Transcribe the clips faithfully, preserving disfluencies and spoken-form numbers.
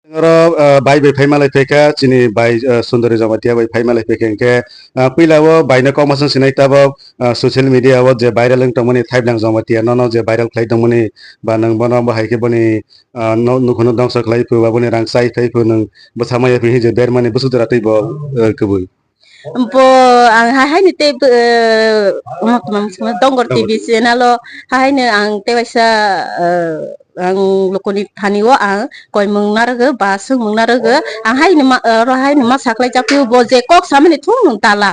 Oro, ah, bai bai phai malai phaikha, chini bai, ah, Sundari Jamatia bai phai malai phaikha, hinkhe, ah, puila o bai no kokma song sinai tabok, ah, social media o je viral wng tongmani Thaiblang Jamatia nono je viral khlai tongmani ba nwng bono bo hai khe boni, ah, no, nukhungno dongso khlai phu ba boni rang chai phai phu nwng bwsa maya phi je bermani bwswk jora twi bo, ah, kubui. Bo ang hai haino tei, eh, omo tongma mungsa Dongor T V channel o hai haino ang tei waisa, eh, ang lukuni thani o ang koimung narwgo ba swngmung narwgo ang haino ma, eh, oro haino ma saklai jak phio bo je kok samani thung nung tala.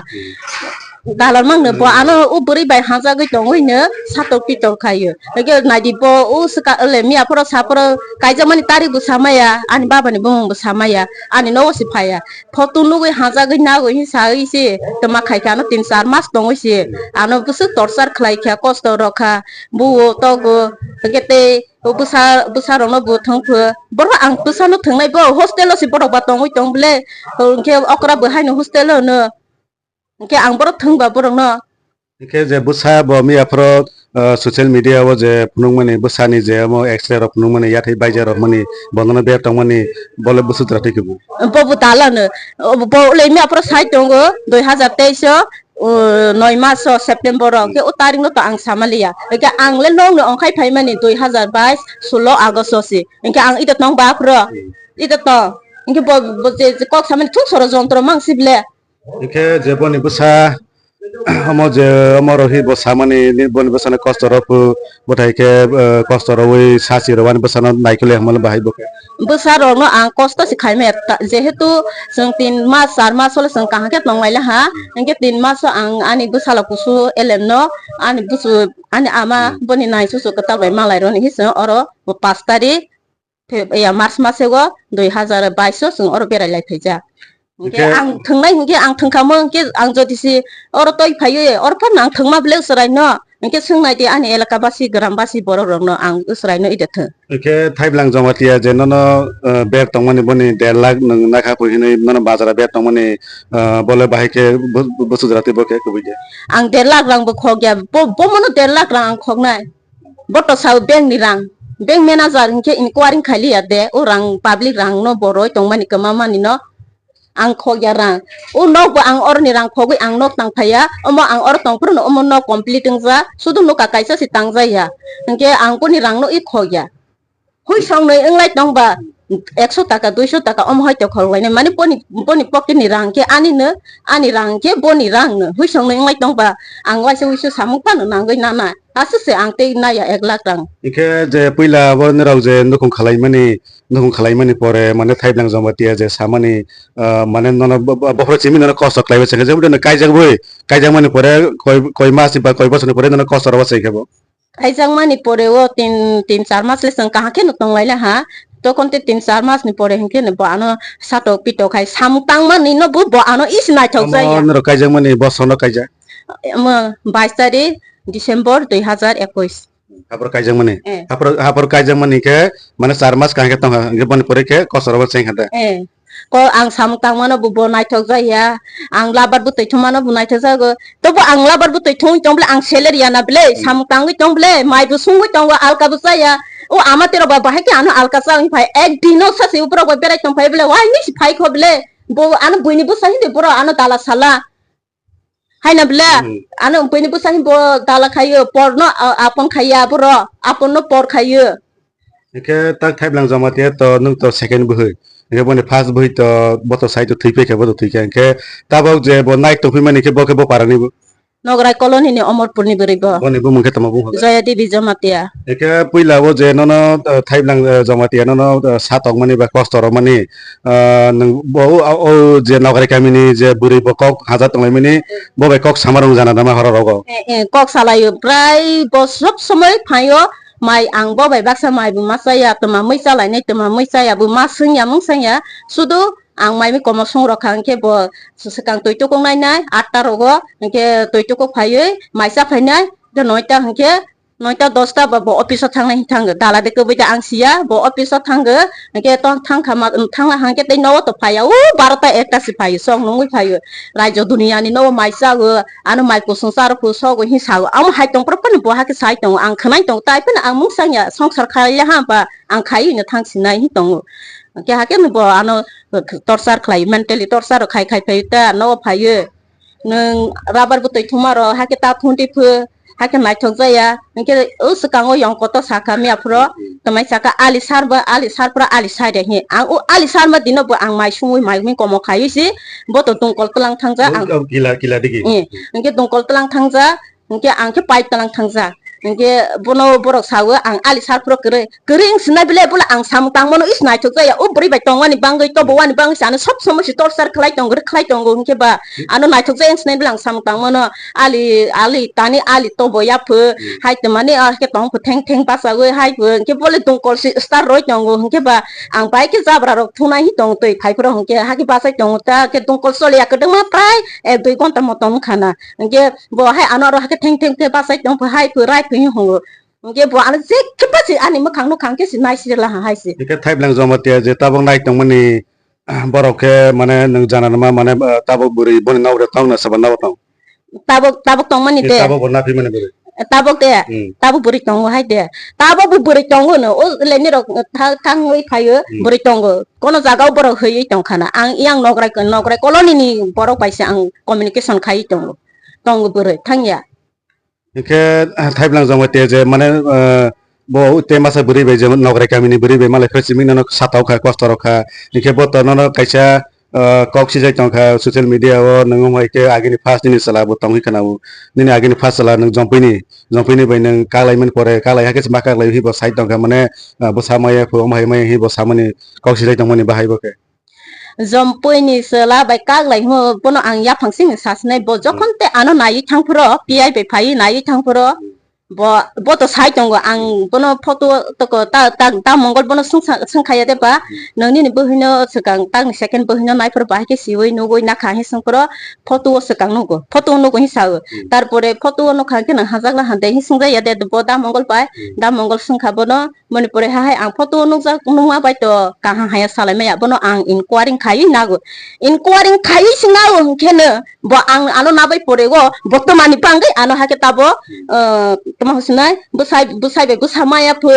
Tala mangno bo ano o bwrwi bai hajagwi tongwi no satok pitok khaio. Hwnkhe naidi bo o swka le miya phoro sa phoro kaijakmani tarik bo samaya ani babani bumung bo samaya ani nogo se phaiya. Photo nugwi hajagwi nagwi hinwi sawi se twma khaikha ano tin char mas tongwi se ano bwswk torchar khlaikha kosto rokha buo togo hwnkhe tei bwsa bwsarokno bo thwngphu borok ang bwsano thwngnai bo hostel o se borok ba tongwi tong bwle hwnkhe okra bo haino hostel o hwno hwnkhe ang borok thwngba borokno. Hwnkhe je bwsa bo miya phoro, ah, social media o je phunukmani bwsani je omo X-ray rok phunukmani yathai baija rokmani bonono ber tongmani bole bwswk jora twi kubui. Bo bo dalano bo le miya phoro sai tongo dui hajar teis o, o, noi mas o September o hwnkhe o tarik no to ang samaliya hwnkhe ang le nokno ongkhai phaimani dui hajar bais sulo August o se hwnkhe ang ida tong ba phoro ida tong hwnkhe bo bo je je kok samani thung soro jontro mang sibile. Hwnkhe je boni bwsa, omo je omo rohi bo samani, ni boni bwsani kosto rok phu, bwthai khe, eh, kosto rwui sachi rwani bwsano naikolwi hamano bahai bo khe. Bwsa rokno ang kosto se khaimaya, ta-, jehetu chwng tin mas, char mas hole chwng kaham khe tonglaila ha, hwnkhe tin mas o ang ani bwsala kusu elemno, ani busu, ani ama Hmm. boni naichuchu kwtal bai malai rwni hi chwng oro bo pas tarik. Feb-, ya, March masego dui hajar bais o chwng oro berai lai phaijak. Hwnkhe Hwnkhe ang thwngnai hwnkhe ang thwngkha mo hwnkhe ang jodi se oro toi phaiwi oro phano ang thwngma bwle chwraino hwnkhe swngnai di ani elaka basi gram basi borok rokno ang chwraino ida thwng. Hwnkhe Thaiblang Jamatia je nono, eh, bag tongmani boni der lakh nwng nakha pui hinwi nono bazar o bag tongmani, eh, bole bahai khe bu-, bu-, bwswk jora twi bo khe kubui de. Ang der lakh rang bo khok ya, bo, bo mono der lakh rang ang khoknai. Bo to sao bank ni rang, bank manager hinkhe inquiry khailiya de, o rang public rang no boroi tongmani kwma mani no ang khokya rang. O nok bo ang oroni rang khogwi ang nok tang phaiya, omo ang oro tong phuru no omo nok complete wngja, sudu nuka kaisa se tangjaya. Hinkhe ang boni rang no i khokya. Hui song noi wnglai tong ba, ekso taka, duiso taka omo hai to khorok lainai. Mani boni, boni pocket ni rang khe ani no, ani rang khe boni rang no. Hui song noi wnglai tong ba, ang waisa wuisu samung phano nangwi nana. Aswk se ang tei naiya ek lakh rang. Hwnkhe je puila bo norok je nukhung khalaimani, nukhung khalaimani pore mane Thaiblang Jamatia je samani, ah, mane nono bo-, bo-, bokhorok simi nono kosto khlaiwi se khe je buino kaijak bui, kaijakmani pore koi, koi mas ba koi bosorni pore nono kosto rwba se khe bo. Kaijakmani pore o tin, tin char mas le chwng kaham khe no tonglaila ha. Tokon te tin char mas ni pore hinkhe no bo ano satok pitok khai samung tangmani no bo, bo ano isi naithok jaya. Omo norok kaijakmani bosongno kaijak? Omo bais tarik December dui hajar ekush. Hapor kaijakmani? Eh. Hapor, hapor kaijakmani khe mane char mas kaham khe tongkha, hinkhe boni pore khe kosto rwba chengkha da? Eh. Ko ang samung tangmano bo, bo naithok jaya, ang labar bwtwi thumano bo naithok jago. Tobo ang labar bwtwi thung tong bwle ang salary ya na bwle, Hmm. samung tangwi tong bwle, mai bo sungwi tongo, alka bo chaya. O ama terok ba bahai khe ano alka cha wngwi phai, ek dino sachi borok bai berai tong phai bwle, wai nisi phai kho bwle. Bo ano buini bwsa hindi borok ano dala sala. Haina bwle, Hmm. ano buini bwsa hindi bo dala khayo, porno, a-, apon khaiya borok, aponno por khayo. Hwnkhe tak Thaiblang Jamatia to nwng to second bwhwi. Hwnkhe boni first bwhwi to bo to sai to thwi paikha, bo to thwikha. Hwnkhe tabok je bo naik tongphimani khe bo khe bo parani bo? Nograi colony ni Omorpur ni bwrwi bo. Boni bumung khe tamo bung hoga? Joya Devi Jamatia. Hwnkhe puila o je nono, uh, Thaiblang, uh, Jamatia nono, uh, sa tongmani ba kosto rwmani, uh, nwng bo o, o, o je Nograi kamini je bwrwi bo kok haja tonglaimani, bo bai kok sama rwng jana nama horo rogo? Eh, eh, kok salaio, prai bo sob somoi phaio. Mai ang bo bai baksa mai bo ma chaya, twma mui chalainai, twma mui chaya, bo ma swngya, mung swngya, sudu ang mai mi komo song rokha, hwnkhe bo swkang twi tukuk nainai, atta rogo, hwnkhe twi tukuk phaiwi mai cha phainai, de noita hwnkhe, noita dosta ba bo office o thangnai thango, dala de kwbui de ang siya, bo office o thango, hwnkhe to thangkha ma, thangla hwnkhe tei nogo to phaiya, o barota ekta se phaio, chwng nungwi phaio, raijo duniya ni nogo mai chago, ano mai kusung charo ku sogo hi sao. Amo hai tong phuru phano bo hakhe sai tongo. Ang khwnai tongo, tai phano ang mung sangya, songsar khailya ha ba, ang khai hino thang sinai hi tongo. Hwnkhe hakhe no bo ano torture khlai, mentally torture rok khai khai phai ta nogo phaiyo. Nwng rubber bwtwi thuma rok hakhe ta thung di pho, hakhe naithok jaya. Hwnkhe o swkango yong koto sakha miya phuro, hmm, twmai sakha ali sar bo, ali sar phuro ali sai de hi. Ang o ali sar ma dino bo ang mai sumui mai mui komo khaiwi si, bo to tungkol tlang thangja ang. Kila, kila digi. Eh, hwnkhe tungkol tlang thangja. Hwnkhe ang khe pipe tlang thangjak. Hwnkhe bono borok sawo ang ali sar phuro kwrwi. Kwrwi wng sinai bile bole ang samung tangmano is naithok jaya. O bwrwi bai tongmani bangwi tobo wani bangwi se ano sob somoi se torchar khlai tongo, khlai tongo hwnkhe ba ano naithok jaya wng sinai bile ang samung tangmano ali, ali tani ali tobo yapho. Hmm. Hai twmani ah khe tong pho theng theng bachawi hai pho hwnkhe bole tongkol se star roi tongo hwnkhe ba ang bai khe jabra rok thunai hi tong twi phai phuro hwnkhe hakhe bachai tongo ta khe tongkol choliya kwdwngma prai ek dui ghonta motom wngkha na. Hwnkhe bo hai ano aro hakhe theng theng khe bachai tong pho hai pho rai pho hi hongo. Hwnkhe bo ano je khe bachai ani mwkhang nukhang khe se nai sirla ha hai se. Hwnkhe Thaiblang Jamatia je tabuk nai tongmani, ah, borok khe mane nwng jana nima mane, ah, tabuk bwrwi boni nok rok tong na saba nok tong? Tabuk, tabuk tongmani. Eh, te. Tabuk bo naphimani bwrwi? Tabuk te. Hmm. Tabuk bwrwi tongo hai te. Tabuk bo bwrwi tongo no. O leni rok thang, thangwi phaio, hmm, bwrwi tongo. Kono jaga o borok hwiwi tongkha na. Ang yang nokrai, nokrai colony ni borok bai se ang communication khai tongo. Tongo bwrwi thangya. Hingke, ah, Thaiblang jongbai te je mane, ah, bo te masa bwrwi bai je nokrai kamini bwrwi bai malai phai simi nono satao kha, kosto rok kha. Hingke bo to nono kaisa, ah, kok sijak tong kha social media o, nwng wng hai khe agini first nini chwla bo tongwi khna o. Nini agini first chwla nwng jongpini, jongpini bai nwng kaklai mani pore, kaklai hakhe se ma kaklai hi bo sai tong kha mane, ah, bwsa maya phu, omo hai maya hi bo samani kok sijak tongmani bahai bo khe. Jompuini chwla bai kaklai hwnwi bono ang yaphang simi sasinai, bo jokhon te ano naiwi thang phuro, P I bai phaiwi naiwi thang phuro, bo, bo to sai tongo, ang bono photo toko ta, ta, ta Mongol bono swngsa-, swngkhaya de ba, nwng nini bwhwino swkang, tangni second bwhwino naiphuru bahai khe siwi nugwi nakha hinwi swng phuro, photo o swkang nugo, photo o nugo hinwi sao. Tarpore photo o nukha khe nwng hajakla hande hinwi swngjakya de, bo da Mongol bai, da Mongol swngkha bono, Mani pore ha hai ang photo nukjak, nukma bai to kaham haya salai maya, bono ang inquiring khaiwi nago. Inquiring khaiwi se nago hwnkhe no bo ang ano nabai pore go, bo twmani bangwi ano hakhe tabo, eh, tamo hwnsinai bwsai, bwsai bai bwsa maya pho,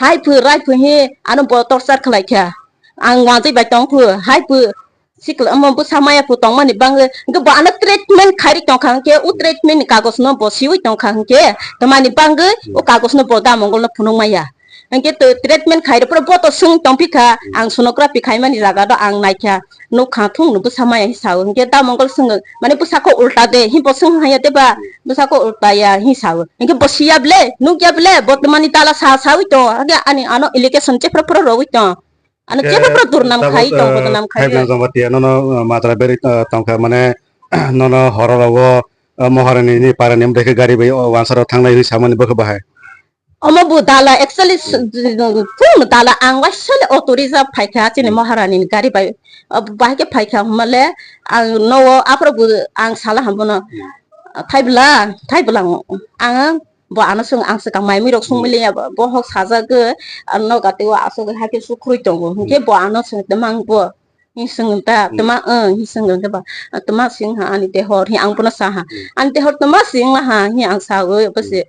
hai pho, rai pho hi ano bo torture khlai kha. Ang wanjwi bai tong pho, hai pho, Sikla omo bwsa maya phu tongmani bangwi, hwnkhe bo ano treatment khairi tongkha hwnkhe, o treatment ni kagoj no bo siwi tongkha hwnkhe, tamani bangwi o kagoj no bo da Mongol no phunuk maya. Hwnkhe to treatment khairi phuru bo to swng tongphi kha, ang sonography khaimani jaga do ang naikha, nukha thung no bwsa maya hinwi sao, hwnkhe da Mongol swngwi, mane bwsako ulta de, himbo swng haya de ba, bwsako ulta ya hinwi sao, hwnkhe bo siya ble, nukya ble, bo tamani dala sa sawi tong, hwnkhe ani ano allegation jephru phru rogwi tong. Ano khe jebra pura durnam tabuk, khai tong, eh, bodnam khai. Thaiblang jongba tiya nono, eh, matra beri, eh, tongkha mane, nono horo rogo, eh, Maharani ni para ni amtwi khe gari bai, oh, wansaro thangnai hinwi samani bokhe bahai. Omo bo dala actually, hmm, s-, phung dala ang waisale auto reserve phaikha chini, hmm, Maharani ni gari bai. Oh, bahai khe phaikha hwnmale ang nogo aphuru bo ang sala hambono. Hmm. Thaibla, thaibla ang Bo ano swng, ang swkang mai mui rok swngmili ya, bo hok sajagwi, ano gati o asugwi hakhe sukrui tongo, hwnkhe bo ano swng, "Twma ang bo?" Hing swng ta, "Twma ang," hing swng ta ba, "Twma sing ha ani dehor," hing ang bono sa ha. "Ani dehor twma sing la ha?" hing ang sagwi, bo se,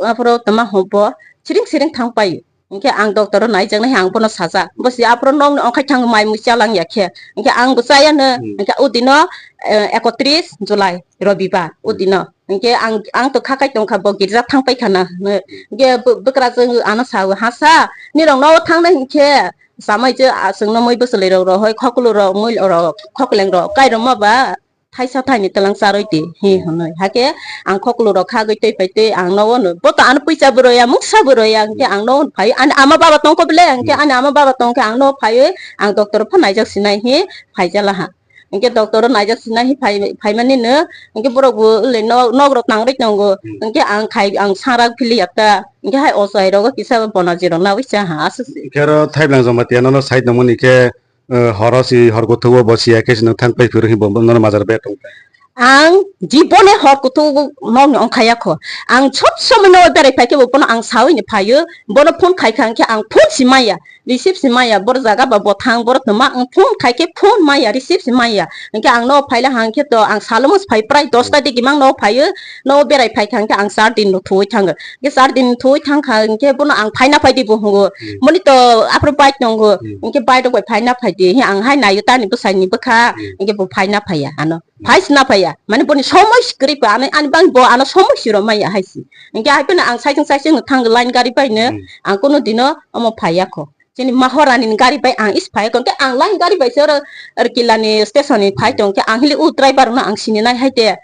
aphuru twma hwn bo siring siring thang pai. Hwnkhe ang doctor o naijaknai hing ang bono sajak. Bo se aphuru nokni ongkhai thang mai mui chalang ya khe. Hwnkhe ang bo chaya no, hwnkhe o dino, eh, ekotris July, Robibar, o dino. Hwnkhe ang, ang to kha kai tongkha, bo girja thang pai khana. Hwnkhe bw-, bwkrajwk ano sao, "Hasa, nirok nogo thangnai hwnkhe, chamai je, ah, chwngno mui bwchwlwi rok rohoi, khoklu rok, mui rok, khokleng rok, kairok ma ba thaisa thaini twlang charwi di," hi hwnwi. Hakhe ang khoklu rok khagwi twi pai twi ang nogo no, bo to ano puisa bwrwi ya, muksa bwrwi ya, hwnkhe ang nogo phai, ani ama baba tongkho bele, hwnkhe ani ama baba tongkhe ang nogo phaiwi ang doctor pha naijak sinai hi phaijala ha. Hwnkhe doctor o naijak sinai hi phai-, phaimani no, hwnkhe borok bo le no-, nok rok tangri tongo, hwnkhe ang khai, ang sangrag phili ya ta, hwnkhe hai ochai rogo kisa bono jiro nawi cha ha aswk se. Hwnkhe aro Thaiblang Jamatia nono sai tongmani khe, eh, horo si hor kuthuk o bo siya khe se nwng thang pai phuru hi bo nono majra bai tong kha. Ang jibone hor kuthuk o nokni ongkhaya kho. Ang sob somoi no berai phai khe bo bono ang sawi ni phaio, bono phone khai kha hwnkhe ang phone si maya. receive se maya, bor jaga ba bo thang, bor tongma, ang phone khai khe phone maya, receive se maya. Hingke ang no phaila hang khe to, ang salomo se phai, prai dosta digi mang no phaio, no berai phai kha hingke ang char din no thuwi thango. Hingke char din thuwi thang kha, hingke bono ang phaina phai di bo hungo. Hmm. Moni to aphro bike tongo, Hmm. hingke bike rok bai phaina phai di. Hi ang hai naio tani bwsai ni bwkha, Hmm. hingke bo phaina phaiya ano. Phai sina phaiya, mane boni somoi si kwrwi pa, ani, ani bang bo ano somoi si rw maya hai si. Hingke hai phano ang cycle cycle no thango line gari bai no, Hmm. ang kono dino omo phaiya kho. Chini Mahorani ni gari bai ang is phai kho, hingke ang line gari bai se oro, oro kila ni station ni phai tong khe ang hili u driver no ang sini nai hai te.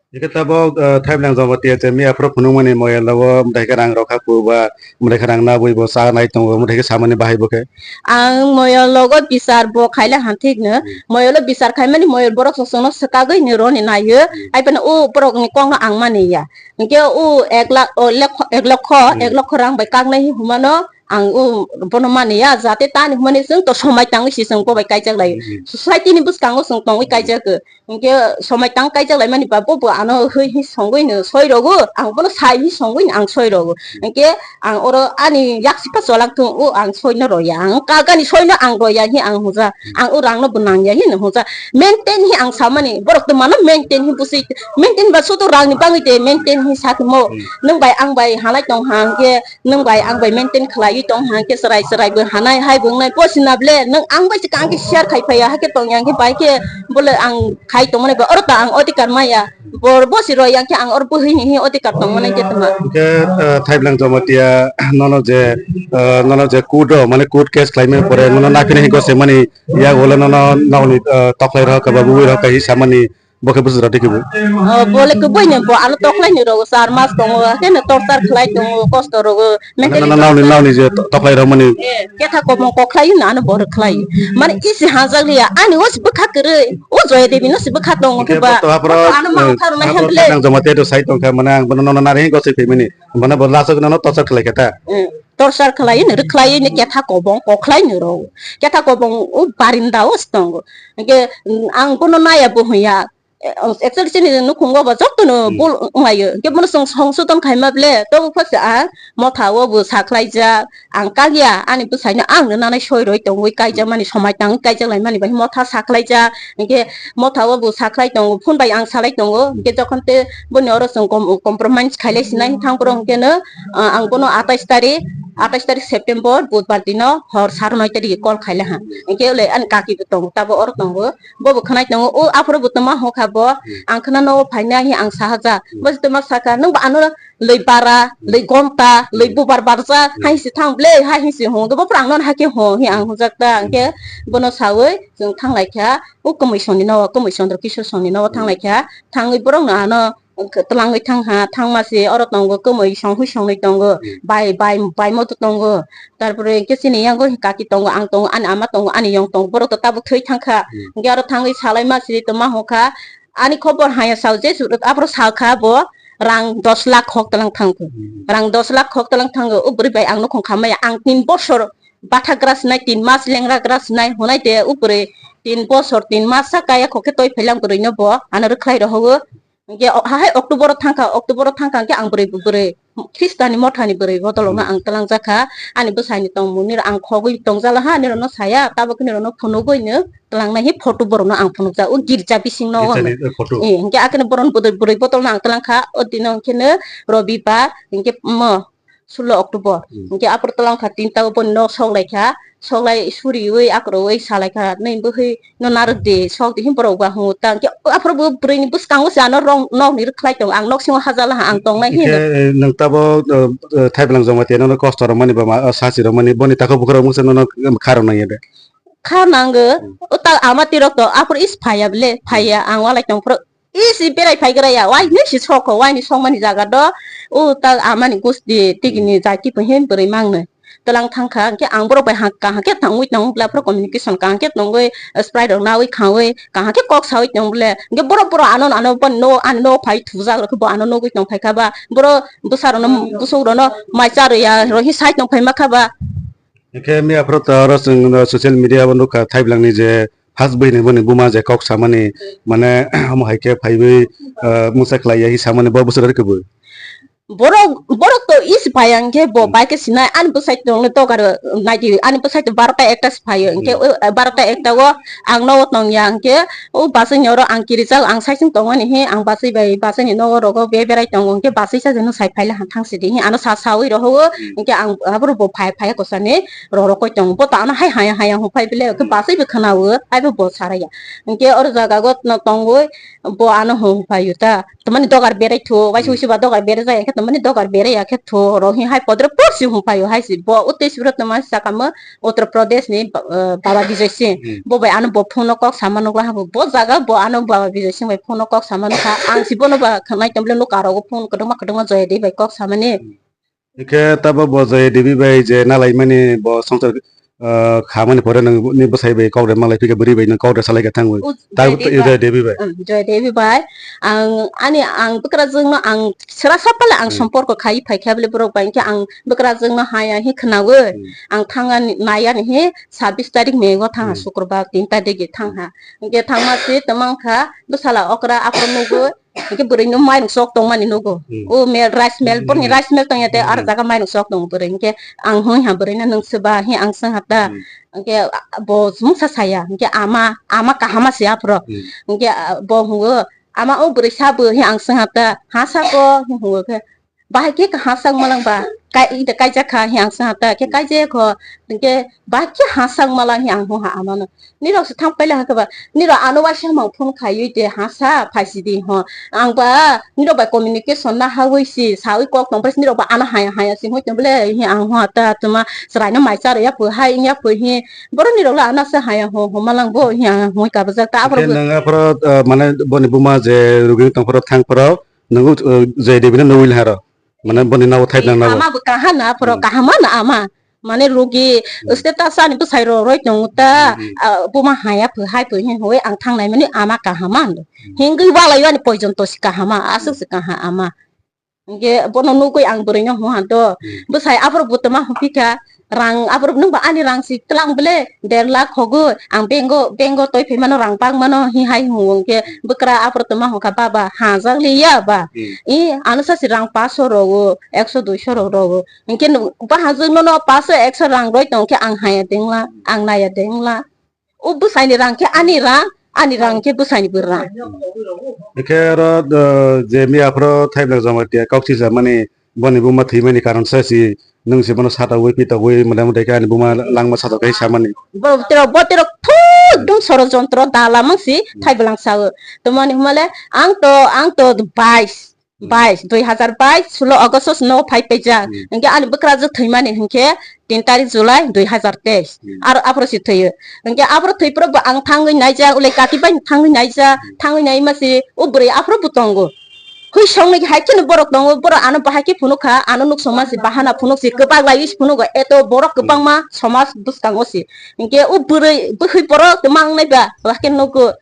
Hingke tabok, eh, Thaiblang Jamatia je miya phuru phunukmani moyel o, mwtai khe rang rokha ku ba, mwtai khe rang nabwi bo cha nai tongo, mwtai khe samani bahai bo khe. Ang moyol logo bisar bo khaila han thik no. Hmm. Moyolo bisar khaimani moyol borok sosokno swkagwi ni roni naio. Hmm. Hai phano o borok ni kok no ang mani ya. Hingke o ek lakh, o lekho, ek lokho, Hmm. ek lokho rang bai kaknai hi humano ang o bono mani ya. Jate tani humani chwng to somai tangwi si chwng bo bai kaijak lai. Hmm. Society ni bwskango chwng tongwi kaijak. Hingke somai tang kaijak lai mani ba bo bo ano hwi hi songwi no soi rogo. Ang bono sai hi songwi no ang soi rogo. Hingke ang oro ani yaksi pa cholang thung, o ang soino roya, ang kagani soino ang roya hi ang hwnjak, ang o rangno bo nangya hi no hwnjak. Maintain hi ang samani, borok to mano maintain hi busi, maintain ba sudu rangni bangwi de maintain hi sakimo. Nwng bai ang bai halai tong hang khe, nwng bai ang bai maintain khlaiwi tong hang khe, chwrai chwrai bo hanai hai bo wngnai, bo sina ble, nwng ang bai se kang khe share khai phaiya, hakhe tong yang khe bai khe bole ang khai tongmani ba, oro to ang odhikar maya. Bor bo si roi yang khe ang or bwhwi ni hi odhikar tong mani khe tongma. Hingke, eh, Thaiblang Jamatia nono je, eh, nono je court o, mane court case khlaimani pore nono naphina hi gose mani yak wala nono nokni, eh, toklai rok ba bwbwi rok hi samani bo khe bwswk rok dikhibu. Oh, bole khe bwini bo ano toklai ni rogo char mas tongo, khe no torchar khlai tongo, kosto rogo. Mane nono nokni, nokni je to-, toklai rok mani. Ketha komong kokhlai no ano bor khlai. Mane isi hajak liya, ani o si bwkha kwrwi, o Joya Devi no si bwkha tongo khe ba. Hingke bo to haphro, ano mang eh, tharno haphro hemble. Thaiblang Jamatia to sai tongkha, mane ang bono nono nari hingko se phimani. Mane bo last o nono torchar khlai khe ta. Eh, torchar khlai ni, rwkhlai ni ketha kobong, kokhlai ni ro. Ketha kobong o barinda o si tongo. Hingke, mm, ang bono naya bo hwnya. Eh, actually chini nukhungo bo jotono Hmm. bul wnglaio. Hingke bono chwng songsodon khaima ble, tobo phasa ang motha o bo sakhlaijak, ang kakya, ani bwsaino ang rwnanai soi roi tongwi kaijakmani, somai tangwi kaijak laimani bai motha sakhlaijak. Hingke motha o bo sakhlai tongo, phone bai ang salai tongo. Hingke jokhon te boni oro chwng com-, compromise khailai sinai thang phuru hingke no, ah, ang bono atais tarik, atais tarik September, budbar dino hor saro noi tarik call khailai ha. Hingke le ani kaki bo tongo, tabo oro tongo. Bo bo khwnai tongo, o aphuru bo tongma hokha bo, Hmm. ang khna nogo phainai hi ang sahaja. Hmm. Bo se tongma sakha, "Nwng bo ano lwi bara, Hmm. lwi gonta, lwi Hmm. bubar barja, Hmm. hai si thang ble, hai hi si hong." Bo pura ang non hakhe hong hi ang Hmm. hojak ta, Hmm. hingke bono sawi chwng thang lai kha, o Kwmwi Songni nogo, Kwmwi Chandra Kishore Songni nogo thang Hmm. lai kha, thangwi borok no ano twlangwi thang ha, thangma se oro tongo, Kwmwi Song hui songnwi tongo, Hmm. bai, bai, bai moto tongo. Tarpore hingke chini yango kaki tongo, ang tongo, ani ama tongo, ani yong tongo, borok to tabuk thwi thang kha. Hmm. Hingke aro thangwi salai ma siri tongma hokha. Ani khobor haya sao je su-, aphuru sal kha bo rang dos lakh khok tlang thang kho. Hmm. Rang dos lakh khok tlang thango, o bwrwi bai ang nukhung kha maya, ang tin bosor batha gra sinai, tin mas lengra gra sinai, honai de o bwrwi tin bosor, tin mas sa kaya khok khe toi phailang bwrwi no bo, ano rwkhlai rohogo. Hingke o, hahai October o thangkha, October o thangkha hingke ang bwrwi, bwrwi Khristani mothani bwrwi bodolokno Hmm. ang twlangjakha. Ani bwsaini tongmungni ang khogwi tongjala ha, ani rokno saya, tabuk nirokno phunugwi no twlangnai hi photo borokno ang phunukjak. O girja bisingno Girjani, eh, photo. Eh, hingke akeno borokno bwrwi, bwrwi bodolno ang twlangkha. O dino hingke no Robi ba, hingke mo, sullo October. Hmm. Hingke aphuru twlang kha tinta o boni nok sok lai kha, sok lai suriwi akwrwi sa lai kha, "Nini bwhwi no narwk di, sok di," hin borok ba hwngo ta. Hingke aphuru bo bwrwi ni bwskango se ano rong nok ni rwkhlai tongo, ang nok singo hajala ha ang tongnai hin. Hingke, eh, nwng tabo, eh, eh, Thaiblang Jamatia nono kosto rwmani ba ma, eh, sachi rwmani boni takhuk bukhuk rok mungsa nono kha rw nang ya de? Kha nango, Hmm. o ta ama tirok to aphuru is phaiya bele, phaiya ang walai tong phuru. Isi berai phai gra ya, wai ni si soko, wai ni songmani jaga do, o ta amani gusti tigi ni jati pun hin bwrwi mang no. Twlang thang kha, hingke ang borok bai hang kaham khe tangwi tong bwla, phoro communication kaham khe tongwi, sprite rok nawi khawi, kaham khe kok sawi tong bwle. Hingke borok, borok ano, ano bo no, ano no phai thujak rok bo ano nugwi tong phai kha ba, borok bwsa rok no, bwswk rok no mai cha rw ya, rw hi sai tong phai ma kha ba. Hingke miya phoro to oro chwng, uh, social media o nukha, Thaiblang ni je first bwini boni buma je kok samani, mane, omo hai khe phaiwi, uh, mungsa khlai ya hi samani bo bwswk rw khe bo. Borok, borok to is phai ang khe bo Hmm. bai khe sinai ani bwsai tongno dogar naidi ani bwsai to barota ekta se phaio. Hinkhe Hmm. o, eh, barota ekta o ang nogo tongya hinkhe o bachai ni oro ang kirijak ang saichung tongmani he ang bachai bai bachai ni nogo rogo be berai tongo hinkhe bachai sajagno sai phaila ha thang sidi he ano sa sawi rohogo Hmm. hinkhe ang aboro bo phai phai kosani rorokoi tongo bo to ano hai haya haya hung phai bele hinkhe Hmm. bachai bo khwnao aibo bo saraya hinkhe oro jaga go tongoi bo ano hung phaio ta. Tamani dogar berai thu, waisa Hmm. waisa ba dogar berai jaya khe tamani dogar berai ya khe thu, oro hi hai podre por si hung phaio hai si. Bo utei sibro tamani sakamo Uttar Pradesh ni, eh, Baba Bijay Singh. Hmm. Bo bai ano bo phone no kok sama nukla habo. Bo jaga bo ano Baba Bijay Singh bai phone no kok sama nukha. Ang si bono ba khnai tamle nuk aro phone kwdwma kwdwma Joya Devi bai kok samani. Hmm. Hingkhe tabo bo Joya Devi bai je nalaimani bo swngchar, ah, khamani pore nwng ni bwsai bai kok de malai phikhe bwrwi bai nwng kok de salai khe thangwi. O Ta Joya Devi bai. Joya Devi bai. Um, Joya Devi bai. Ang, ani, ang bwkrajwkno ang sra sapale ang Hmm. somporko khai phai khe bole borok bai hingkhe ang bwkrajwkno haya hi khnawi. Hmm. Ang thangani, nayani hi sabis tarik May o thangha Hmm. Sukrobak tin tarik thangha. Hingkhe thangma si twmang kha bwsala okra aphuru nugwi. Hingke bwrwino mairung sok tongmani nugo. Hmm. O mel, rice mill, Hmm. borni rice mill tongya tei Hmm. ar jaga mairung sok tongo bwrwi. Hingke ang hoi ha bwrwino nwng swba hi ang swng ha ta. Hmm. Hingke bo mungsa saya. Hingke ama, ama kahama se aphuru. Hmm. Hingke, ah, bo hungo, "Ama o bwrwi sa bo?" hi ang swng ha ta. "Ha sako," hi hungo khe. "Bahai khe kaham sak malang ba, kai, ida kaijak kha," hi ang swng ha ta, khe kaijak kho, hingke bahai khe ha sak malang hi ang hung ha amano. Nirok se thang paila ha khe ba, nirok ano waisa mang phone khaiwi de ha sa phaisi di ho. Ang ba nirok bai communication na hawi si, sawi kok tong phai si nirok ba ano haya haya si hoi tong bole hi ang hung ha ta tuma chwrai no mai charo ya pho hai ya pho hi. Boro nirok la ano se haya ho ho malang bo hi ang hoi ka bajak ta Hingke abro. Nang aphoro, uh, mane boni buma je rugi tong phoro thang phoro, nang, uh, je debino nugwi laharo. Mane boni nabo thai nang nabo. Ama bo kaham na, aphoro Hmm. kaham na ama. Mane rugi Hmm. status ani bwsai rok roi tongo ta, Hmm. ah, buma haya pho hai pho hin hoi ang thang nai mani ama kaham an. Hmm. Hingwi walai ani poijon to si kaham a, aswk Hmm. si kaham ama. Hingke bono nugwi ang bwrwi no hung han to. Hmm. Bwsai aphuru bo toma hung phika, rang aphuru nung ba ani rang si tlang bele der lakh hogo, ang bengo, bengo toi phai mano rang bang mano hi hai hung hung khe bwkra aphuru toma hung kha baba hajak liya ba. Hmm. I ano sa si rang paso rogo, ekso duiso rok rogo. Hingke no, bahajwk no, no paso ekso rang roi tong khe ang haya dengla, ang naya dengla. O bwsaini rang khe ani rang, ani rang khe bwsaini bo rang. Hingke oro, uh, je miya aphoro Thaiblang Jamatia kok sijak mani, boni buma thwimani karon sa si, nwng se bono satawi pitogwi, mota moti khe ani buma langma satok khe samani. Bo tero, bo tero thudung sorojontro dala mang si, Hmm. Thaiblang sao. Tomoni humale, ang to, ang to bais. Hmm. Bais, dui hazar bais, sulo August no phai paijak. Hmm. Hingke ani bwkrajwk thwimani hingke tin tarik July dui hazar teis. Hmm. Aro aphuru si thwiyo. Hingke aphuru thwi phuru bo ang thangwi naijak, ulai kati bai thangwi naijak, Hmm. thangwi naima si o bwrwi aphuru bo tongo. Hui songni hai kheno borok tongo, borok ano bahai khe phunuk kha, ano nuk soma si bahana phunuk si kwbak lai si phunugo, eto borok Hmm. kwbangma somaj bwskango si. Hingke o bwrwi, bwrwi borok kwmang nai ba, hakhe nugo.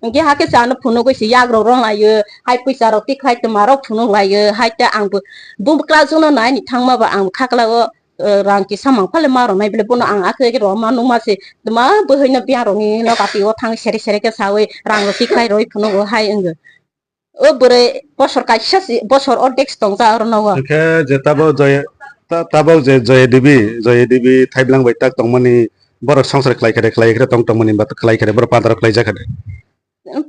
Hingke hakhe se ano phunugwi se yagrok rong laio, hai pwisa rok tikhlai twma rok phunuk laio, hai te ang bo, bo bwkrajwk no nai ni thangma ba ang khaklao, eh, rang kisa mang phale ma rwnai bele bono ang akhe roma nukma se twma bwhwi no biyang rok ni no kati o thang sere sere khe sawi rang rok tikhlai rwi phunugo hai wngyo. O bwrwi bosor kaisa se, bosor ordek se tongja oro nogo. Hingke je tabok Joy, ta-, tabok je Joy Devi, Joy Devi Thaiblang bai tak tongmani borok songsar khlai khe de, khlai khe de tong tongmani ba khlai khe de, borok panda rok khlai jak khe de.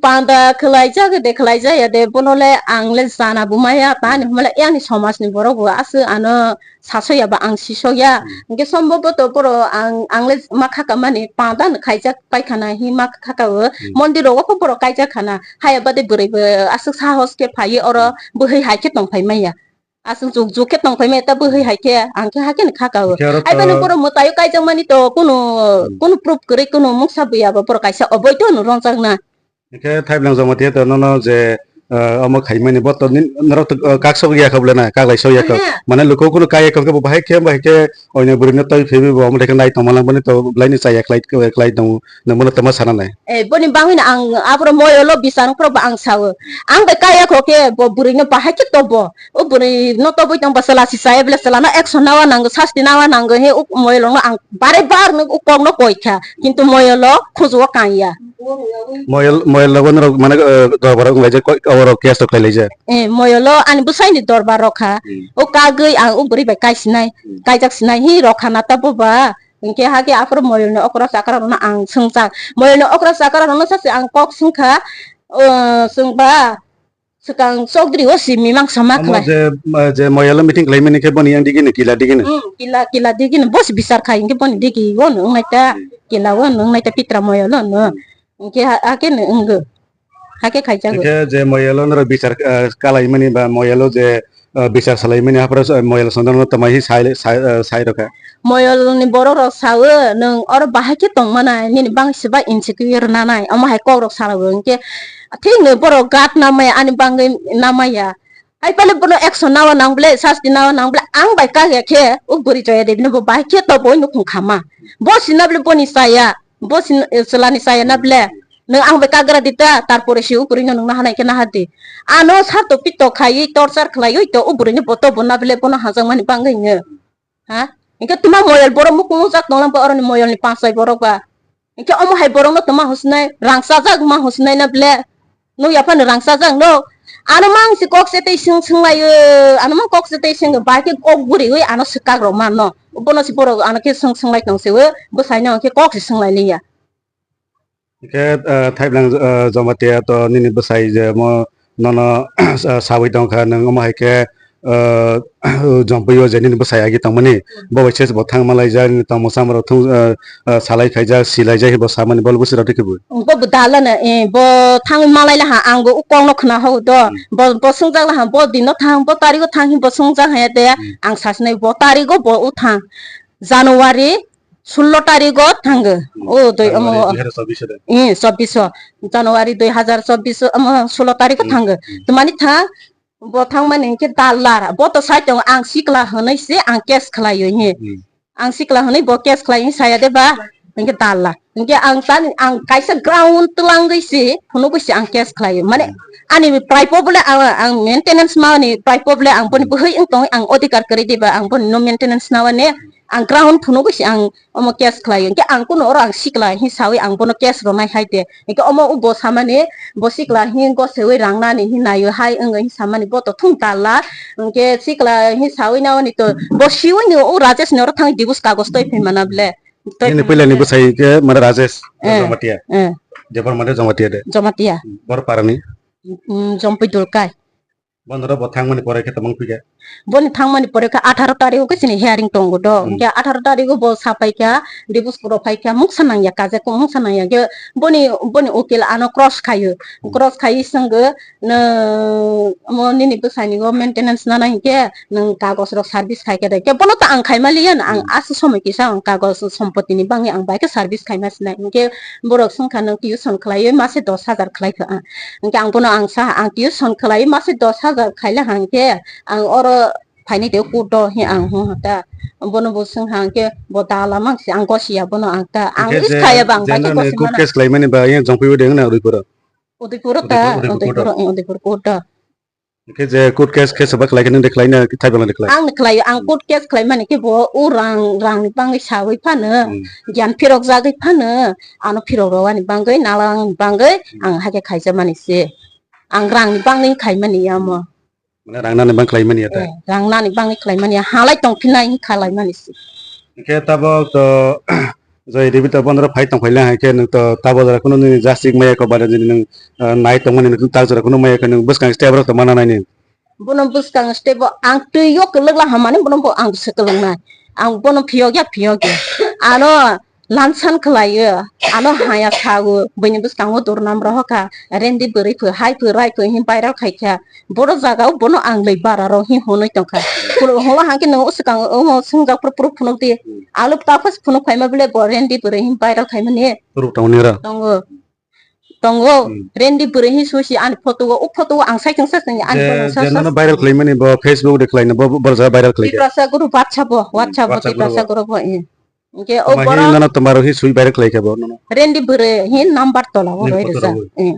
Panda khlai jak de, khlai jaya de, bono le ang le jana bo maya, tani hwnba le yang ni somaj ni borok bo aswk ano sasok ya ba ang sisok ya. Hmm. Hingke sombhoboto borok ang, ang le ma kha kamani panda no khaijak paikha na hi ma kha ka o. Hmm. Mondir rogo kho borok kaijak khana. Haya bade bwrwi bo aswk sahos khe phaiwi oro Hmm. bwhwi hai khe tong phai maya. Aswk juk juk khe tong phai maya ta bwhwi hai khe ang khe hakhe no kha ka o. Hingke oro to Ai bani borok mwtai o kaijak mani to kunu, Hmm. kunu proof kwrwi kunu mungsa buya bo borok kaisa oboito no rongchak na. Hingke Thaiblang Jamatia to nono je, eh, omo khaimani bo to nin-, norok to, eh, kak sok ya kha bole na, kak lai sok ya kha. Aha. Mane luku kunu kaya kha khe bo bahai khe, bahai khe oino bwrwi no twi phaiwi bo omo thai khe nai tongma lang boni to belai ni chaya khlai, khlai tongo, nwng bono twma sana nai. Eh, boni bangwi no ang aboro moyolo bisang phoro bo ang sao. Ang bai kaya kho khe bo bwrwi no bahai khe tobo. O bwrwi no tobwi tong ba chwla si chaya bole chwla no action nawa nango, sasti nawa nango he o moyolo no ang bare bar no o kok no koi kha. Kintu moyolo khuju o kang ya. Moyol, moyol lobo norok mane, eh, dorbar wng laijak, koi, abo rok case rok khlai laijak. Eh, moyolo ani bwsai ni dorbar rok kha. Hmm. O kagwi ang o bwrwi bai kai sinai, Hmm. kaijak sinai hi rok kha na ta bo ba. Hinkhe hake aphuru moyol ni okra chakra rok no ang swngjak. Moyol ni okra chakra rok no sachi ang kok swngkha, o, chwngba swkang chokdri o si mimang sama Omo khlai. Je, eh, je moyol meeting khlai mani khe boni yang digi ni kila digi ni. Hmm, kila, kila digi ni bo si bichar khai hinkhe boni digi o no wngnai ta, Hmm. kila o no wngnai ta pitra moyol o no. Hmm. Hinkhe ha-, hake no wngwi. Hake khaijago. Hinkhe je moyalo norok bichar, eh, kalaimani ba moyalo je, eh, bichar salaimani hapharo, eh, moyal sondano tama hi sai, sai, eh, sai rokha. Moyalni borok rok sao, "Nwng oro bahai khe tongmana, nini bangsi ba insecure nanai." Omo hai kok rok salago. Hinkhe thik no borok gat namaya, ani bangwi namaya. Hai pale bono action nawa nang ble, sasti nawa nang ble, ang bai kagya khe, o bwrwi Joya Devi no bo bahai khe to bo nukhung khama. Bo sina ble boni saya. Bo sin-, eh, chwlani chaya na ble? Nwng ang bai kagra di ta, tarpore se o bwrwino nwngno hanai khe naha di. Ano sarto pito khaiwi torchar khlaiwi to o bwrwini boto bo na ble bono hajakmani bangwi nw. Ha? Hinkhe twma moyal borok mukhung ujak tonglam bo oroni moyalni panchai borok ba. Hinkhe omo hai borokno twma husnai, rang chajak ma husnai na ble? Nukya phano rang chajak no. Ano mang se kok se tei swng swng lai o, ano mang kok se tei swng bai khe kok guriwi ano swkak rok mano. Bono se borok ano khe swng swng lai tong se o, bwsai no khe kok se swng lai liya. Hingke, eh, Thaiblang, eh, Jamatia to nini bwsai je mo nono, eh, sawi tong kha, nwng omo hai khe, eh, Jompui o je nini bwsai agi tongmani, bo bai se bo thang malai jak, nini tongmung samung rok thung, eh, eh, salai khaijak, silaijak, bo samani bol bwswk rok twi khe bo. Bo bo dalana, eh, bo thang malai laha, ang bo ukong no khna hok do, Hmm. bo, bo swngjak laha, bo dino thang, bo tarigo thang, bo swngjak haya de, Hmm. ang sasnai bo tarigo bo u thang. January sullo tarigo thango. Hmm. O doi January omo. Dui hajar chobbish de. Eh, chobbish o. January dui hajar chobbish omo sullo tarigo Hmm. thango. Hmm. Twmani thang, bo thangmani hinkhe dallar. Bo to sai tongo ang sikla hwnwi se ang case khlaio hi. Hmm. Ang sikla hwnwi bo case khlai hi saya de ba. Hinkhe dallar. Hinkhe ang tani ang kaisa ground twlangwi se phunugwi se ang case khlaio. Mane Hmm. ani prai po bole ang, ang maintenance mani prai po bole ang boni Hmm. bwhwi wng tongwi ang odhikar kwrwi de ba ang boni no maintenance nawani. Ang ground phunugwi se ang omo case khlaio. Hinkhe ang kuno oro ang sikla hi sawi ang bono case rwnai hai de. Hinkhe omo o bo samani bo sikla hi gosewi rang nani hi naio hai wngwi hi samani bo to thung talla. Hinkhe sikla hi sawi naoni to bo siwi ni o Rajesh ni oro thangwi dibus kagos toi phaimana ble. Toi Nini phaimana puila ni ble. Bwsai khe mane Rajesh Eh, Jamatia. Eh. Jabor mane Jamatia de. Jamatia. Bor parani. Mm, Jompui Dulkai. Bondoro bo thangmani pore khe tongmung phi khe? Boni thangmani pore khe atharo tarikh o khe chini hearing tongo do. Hmm. Hwnkhe atharo tarikh o bo sapai kha, dibus puro phai kha, mungsa nangya, kaje ko mungsa nangya. Hwnkhe boni, boni ukil ano cross khaio. Hmm. Cross khaiwi swngo, "Nwng omo nini bwsani o maintenance nana hinkhe nwng kagos rok service khai khe de." Hwnkhe bono to ang khaima liya, ang Hmm. aswk somoi kisa ang kagos sompotini bangwi ang bai khe service khaima sinai. Hwnkhe borok swngkha, "Nwng tuition khlaiwi mase dos hajar khlai kha." Hwnkhe ang bono ang sa, ang tuition khlai mase dos hajar khaila hwnkhe ang oro phainai de court o hi ang hwn ta. Bono bo swng hwnkhe bo dala mang se ang gosi ya bono ang ta. Ang Hwnkhe is je, khaya bang je bai nani court gosi mana. Case khlaimani ba yang jongpui de na Udaipur. Udaipur ta, Udaipur, Udaipur court o. Udaipur, eh, Udaipur court o. Hwnkhe je court case khe soba khlai khe nang de khlai na thai bala de khlai. Ang khlai, ang Hmm. court case khlai mani khe bo u rang, rang ni bangwi sawi phano, Hmm. giyan phirok jagwi phano, ano phirok rwani bangwi, nalang bangwi, Hmm. ang hakhe khaija mani se. Ang rang ni bangwi khai mani ya mo. Mane rang nani bang khlai mani ya ta? Eh, rang nani bangwi khlai mani ya, halai tong phinai khalai mani se. Hwnkhe tabok to Joy Devi to bondoro phai tong phai lang hai khe nwng to tabok jora kunu nini jasik maya ko bada jini nwng, eh, nai tong mani nwng tak jora kunu maya khe nwng bwskang step rok to mana nai ni. Bono bwskang step o ang twi o kwlwk la hamani bono bo ang se kwlwng nai. Ang bono phiyok ya phiyok ya. Ano lansan khlai o, ano haya sa o, bini bwskango durnam rohor kha, rendi bwrwi pho, hai pho, rai pho hin viral khai kha. Boro jaga o bono ang lei bara rok hin hwnwi tong kha. Phunuk hwnla hang khe nwng swkang o swngjak phuru phuru phunuk di. Alo ta phas phunuk phaima bele bo rendi bwrwi hin viral khai mani. Phuru tong ni ra. Tongo. Tongo. Hmm. Rendi bwrwi hin susi ani photo o, o photo o ang sai tong sa tong ani Je, photo sa je sa. Nono viral khlai mani bo Facebook de khlai no bo, bo jaga viral khlai khe. Tiprasa guru WhatsApp o, Hmm, WhatsApp o WhatsApp group Tiprasa o. Guru bo, eh. Hwnkhe o Toma hin borok nono tomaro hin sui viral khlai khe bo nono. Rendi bwrwi hin number tola o Nini roi photo rwjak. Rw. Eh.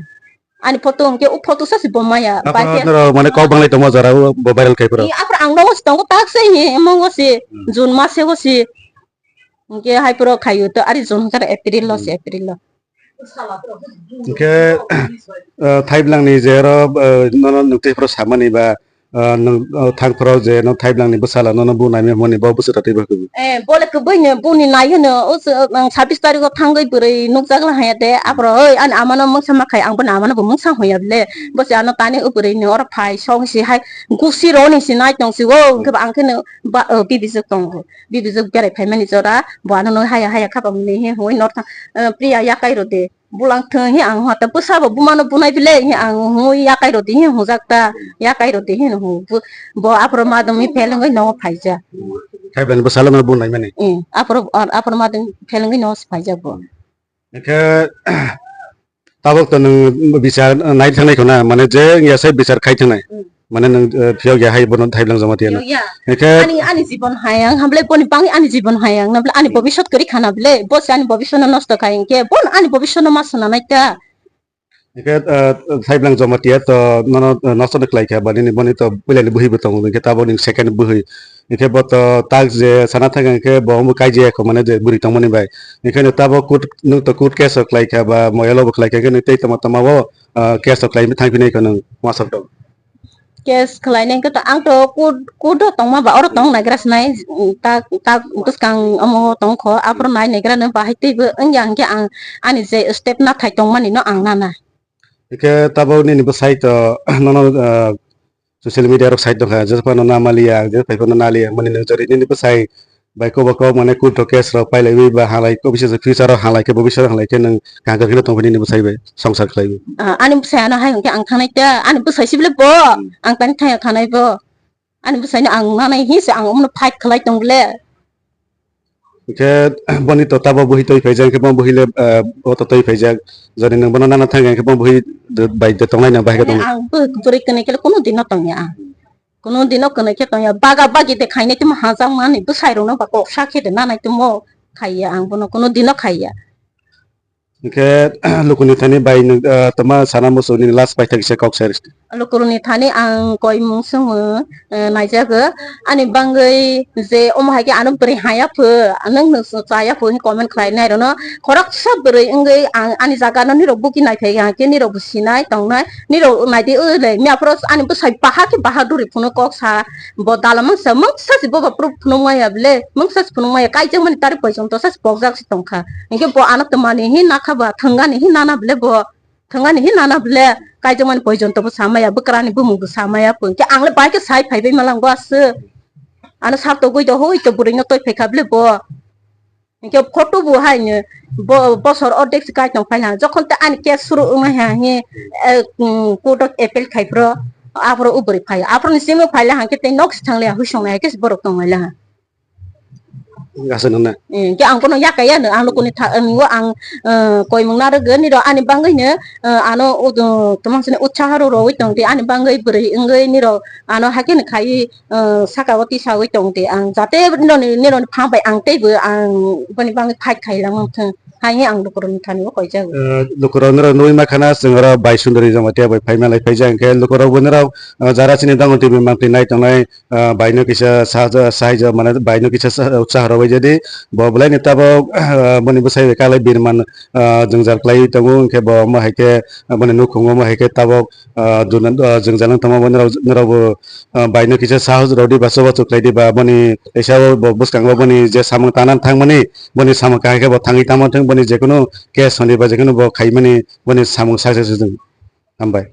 Ani photo hwnkhe o photo sa se bo maya. Bai Aphano khe noro mane kok banglai tongma jora o bo viral khai phuru. Ni aphuru ang nogo se tongo tak se hi, emo go se, Hmm. June mase go se. Hwnkhe hai phuru khaio to ari June hwnkhe April lo se, Hmm. April lo. Hwnkhe, ah, Thaiblangni je oro, ah, nono nwng tei phoro samani ba, ah, nwng, ah, thang phoro je no Thaiblangni bwsala nono bu naimani bo bwswk ta tei ba kwbwi. Eh, bole kwbwi no buni nai hwno, o se, ang sabis tarikh o thangwi bwrwi nukjak la haya de, aphro, "Oi, ani amano mungsa ma khai, ang boni amano bo mungsa hoya bile." Bo se ano tani o bwrwi no oro phai, song si hai gusi roni si nai tong si o, hwnkhe ba ang khe no ba, o, bibijwk tongo. Bibijwk berai phaimani jora, bo ano no haya haya khapang ni hi hoi nor thang, eh, Priya yakai rode. Bulang thung hi ang hota bwsa bo bumano bunai bile hi ang hu yakai rode hi hujak ta, yakai rode hi hu. Bu-, bo aphro madam hi phelengoi no phaija. Thaiblangni bwsala no bunai mani. Eh, aphro, aphro madam phelengoi no phaija bo. Hwnkhe, tabok to nwng bichar nai thangnai khuna, mane je wngya se bichar khai thangnai. Hmm. Mane nwng, eh, phiyok ya hai bono Thaiblang Jamatia no. Phiyok ya. Hwnkhe ani, ani jibon hai ang, hamble boni bangwi ani jibon hai ang, nabole ani bobisot kwrwi khana bile, bo se ani bobisot no nosto khai hwnkhe, bo ani bobisot no ma swnanai ta. Hwnkhe, eh, Thaiblang Jamatia to nono, eh, nosto no khlai kha, bani ni boni to puila ni bwhwi bo tongo, hwnkhe tabok ni second bwhwi. Hwnkhe bo to tak je sana thang hwnkhe bo omo kaijaya kho mane je bwrwi tongmani bai. Hwnkhe no tabok court, nwng to court case rok khlai kha ba moyalo bo khlai kha, hwnkhe no tei tama tama o, ah, case rok khlai thang phinai kho nwng uansuk rok. Case khlai nai hwnkhe to ang to court, court o tongma ba oro tong naigra sinai, tak, tak bwskang omo tong kho, aphuru nai naigra no bahai teibo wngya hwnkhe ang ani je step nathai tongmani no ang nana. Hwnkhe tabok nini bwsai to nono, ah, social media rok site tongkha, jesa phano na maliya, jesa phai phano na liya, mani nung jori nini bwsai bai kobo kok mane court o case rok pailaiwi ba halai ko bisi future o halai khe bo bisi halai khe nung kaham khe tongphai nini bwsai bai songsar khlaiwi. Ah, ani bwsai ano hai hwnkhe ang thangnai ta, ani bwsai sibile bo, hmm, ang tani thaya thanai bo. Ani bwsaino ang nanai hi se ang omono fight khlai tong bole. Hwnkhe boni to tabok bwhwi twi phaijak, hwnkhe bo bwhwi le, ah, bo to twi phaijak. Jodi nwng bono nana thang hwnkhe bo bwhwi bai de tongnai na bahai khe tong. Ang bw-, bwrwi kwnwi khe kunu dino tongya ang. Kunu dino kwnwi khe tongya. Baga bagi de khainai tamo hajak mani bwsai rokno ba kok sa khe de nanai tamo khaiya ang bono kunu dino khaiya. Hwnkhe lukurokni thani bai nwng, ah, tama sana muchung nini last paithak kisa kok sai rwdi. Lukurokni thani ang koimung swngo, eh, naijago. Ani bangwi je omo hai khe ano bwrwi haya pho, nwng nwng chaya pho hwnwi comment khlai nai rwno. Khoroksa bwrwi wngwi ang ani jaga no nirok buki nai phai khe nirok bo sinai tongnai. Nirok naidi o le miya phoro ani bwsai baha khe baha duri phunuk kok sa. Bo dala mungsa, mungsa si boba proof phunuk maya bile, mungsa si phunuk maya, kaijakmani tari poichong to sa si pokjak si tongkha. Hwnkhe bo ano twmani hi nakha ba, thwngani hi nana bile bo, thwngani hi nana bile, kaijakmani poichong to bo samaya, bwkrani bumung bo samaya, hwnkhe ang le bai khe sai phaibai malang bo aswk. Ano sar togwi do hoi to bwrwi no toi phaikha bile bo. Hwnkhe photo bo haino bo-, bosor ordek se kaichong phaila, jokhon tei ani case suru wngnai ha hwnwi, eh, mm, court o appeal khai phro, aphro o bwrwi phai, aphro ni simi phaila hwnkhe tei nok se thangliya, hwisong nai hai khe borok tong laila ha. Aswk nang na? Eh, hwnkhe ang bono yakaya no, ang lukuni tha-, ang o ang, eh, koimung narwgwi nirok ani bangwi no, eh, ano o, tamo sini utsaho rw rwwi tong di, ani bangwi bwrwi wngwi nirok ano hakhe no khai, eh, saka o tisawi tong di, ang jate nironi, nironi pha bai ang teibo ang boni bagwi fight khai langma thung hai ang lukurokni thani o koijago. Eh, lukurok nirok nugwi mankha na, chwng oro bai sunduri jamatia bai phai malai phaijak, hwnkhe lukurok bo nirok, eh, jara chini dango T V mantwi nai tongnai, eh, bai no kisa sahajak, sahajak mane bai no kisa sa-, utsaho rwbai jadi, bo belai ni tabok, eh, boni bwsai bai kalai birman, eh, jwngjal khlaiwi tongo, hwnkhe bo omo hai khe, eh, boni nukhungo omo hai khe tabok, ah, juna-, ah, jwngjal wng tongma bo norok, norok bo, ah, bai no kisa sahos rw di ba, chubachu khlai di ba, boni teisa o bo bwskango boni je samung tangna thangmani, boni samung kaham khe bo thangwi tangma thung, boni jekunu case hwnwi ba jekunu bo khaimani, boni samung success wng thung. Hambai.